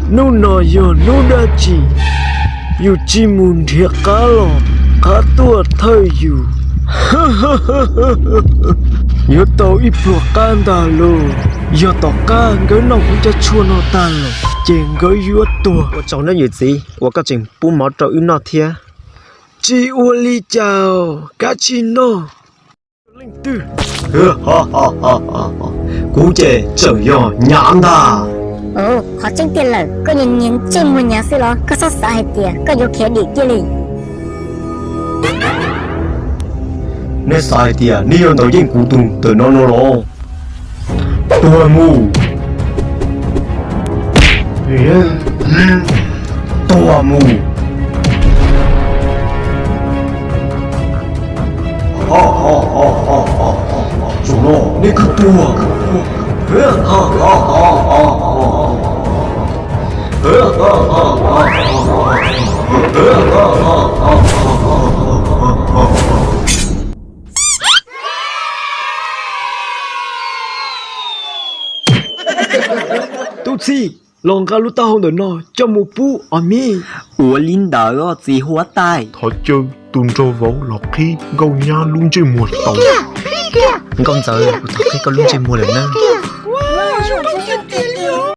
Hnub no yog hnub dab tsi? Yus tsis mus nrhiav qab los, qab tuaj thawj yus. Yuav tau ib pluag qab ntag lauj. Yog tom qab nkawd noj kuv cov tshuaj no tag lawm, ces nkawd yuav tuag. Ua tsaug nawb yawm txiv uas koj tseem pub mov rau wb noj thiab. Tsis ua li cas, kav tsij noj. Leej twg? Kuv ces tseem yog Nyav ntag. Qhov tseeb tiag lawm, koj nyiag nyiag ntsej muag Nyav xwb los? Koj txhob xav hais tias koj yuav khiav dim kiag li. Nej xav hais tias nej yuav ntaus yeej kuv tus ntawm no no los? Tuag mus! Tuag mus! Zaum no nej kuj tuag. Tub txib, los nqa lub taub hau ntawm no coj mus pub Os Mis. Ua li ntawd txiv huab tais. Thov caw tus nraug vauv los qhib Nkauj Nyab lub ntsej muag tau. Nkauj Ntxawm, kuv thov qhib koj lub ntsej muag lawm na.